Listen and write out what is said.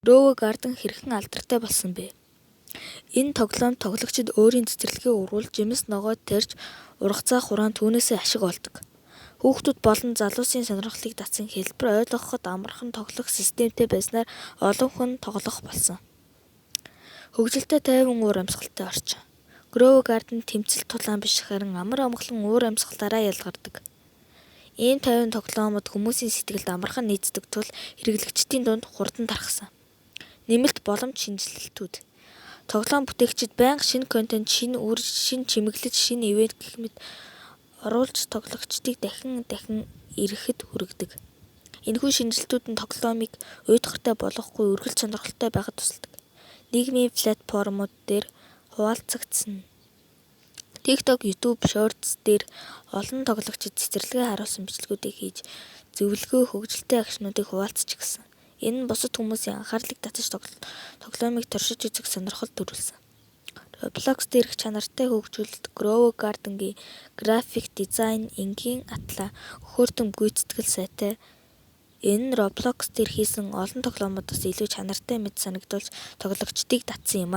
Grow a Garden хэрхэн алдартай болсон бэ? Энэ тоглоомд тоглогчид өөрийн цэцэрлэгээ ургуулж, жимс, ногоо тарьж, ургацаа хураан түүнээсээ ашиг олдог. Хүүхдүүд болон залуусын сонирхлыг татсан хэлбэр, ойлгоход амархан тоглох системтэй байснаар олон хүн тоглох болсон. Хөгжилтэй, тайван, уур амьсгалтай орчин. Grow a Garden тэмцэл тулаан биш, харин амар амгалан, уур амьсгалаараа ялгардаг. Ийм тайван тоглоомууд хүмүүсийн сэтгэлд амархан нийцдэг тул хэрэглэгчдийн дунд хурдан тархсан. Нэмэлт боломж, шинэчлэлтүүд. Тоглоом бүтээгчид байнга шинэ контент, шинэ үр, шинэ чимэглэл, шинэ ивент гэх мэт оруулж тоглогчдыг дахин дахин ирэхэд хүргэдэг. Энэхүү шинэчлэлтүүд нь тоглоомыг уйтгартай болгохгүй, үргэлж сонирхолтой байхад тусалдаг. Нийгмийн платформууд дээр хуваалцагдсан. TikTok, YouTube Shorts дээр олон тоглогчид цэцэрлэгээ харуулсан бичлэгүүдийг хийж, зөвлөгөө, хөгжилтэй action уудыг хуваалцаж эхэлсэн. Энэ нь бусад хүмүүсийн анхаарлыг татаж, тоглоомыг туршиж үзэх сонирхол төрүүлсэн. Roblox дээрх чанартай хөгжүүлэлт, Grow a Garden-гийн график дизайн, энгийн атлаа, өхөртөм гүйцэтгэл сайтай. Энэ нь Roblox дээр хийсэн олон тоглоомуудаас илүү чанартай мэт санагдуулж тоглогчдыг татсан юм.